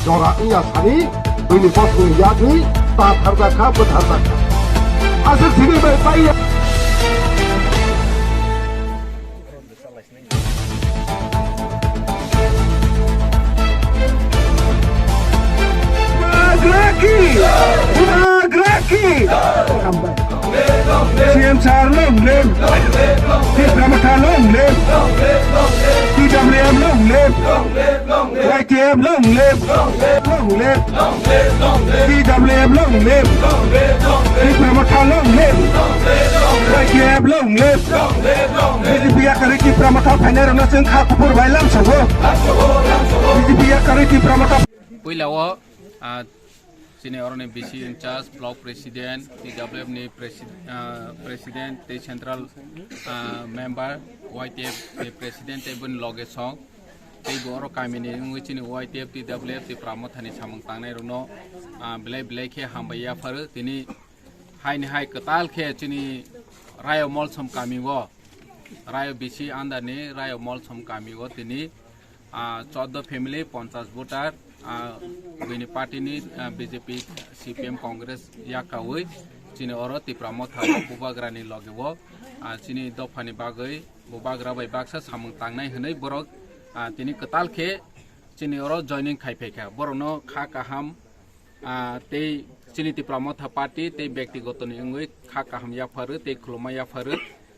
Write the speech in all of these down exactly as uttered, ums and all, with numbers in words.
Jora wngya sani, bini bosongni yakni ta tharjakha, bwtharjakha. Aswk sini bai paiya. Bubagraki! Bubagraki! C M sir long live! Tipra Motha long live! T W F long live! Y T F long live! Long live! T W F long live! Tipra Motha long live! Y T F long live! B J P yakarwi Tipra Motha phainairokno chwng kha kuphur bai lamsogo. B J P yakarwi Tipra Motha. Puila o, ah, chini oroni B C in charge, block president, T W F ni presi-, ah, president, tei central, ah, member, Y T F ni president, tei boni loge song. Tei bo oro kamini wngwi chini Y T F, T W F, Tipra Mothani samung tangnairokno, ah, belai belai khe hambai yapharo. Tini haini hai kwtal khe chini Rayo Molsom kami o, Rayo B C under ni Rayo Molsom kami o tini, ah, chordo family, ponchas voter, ah, bini party ni, ah, B J P, C P M, Congress yakawi chini oro Tipra Motha o Bubagra ni loge o, ah, chini dopha ni bagwi Bubagra bai baksa samung tangnai hwnwi borok, ah, tini kwtal khe chini oro joining khai phaikha. Borokno kha kaham, ah, tei chini Tipra Motha Party tei bektigoto ni wngwi kha kaham yapharo tei khuluma yapharo.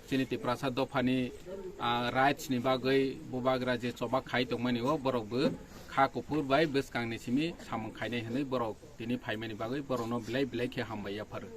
Chini Tiprasa dophani, ah, rights ni bagwi Bubagra je choba khai tongmani o borok bo kha kuphur bai bwskang ni simi samung khainai hwnwi borok tini phaimani bagwi borokno belai belai khe hambai yapharo.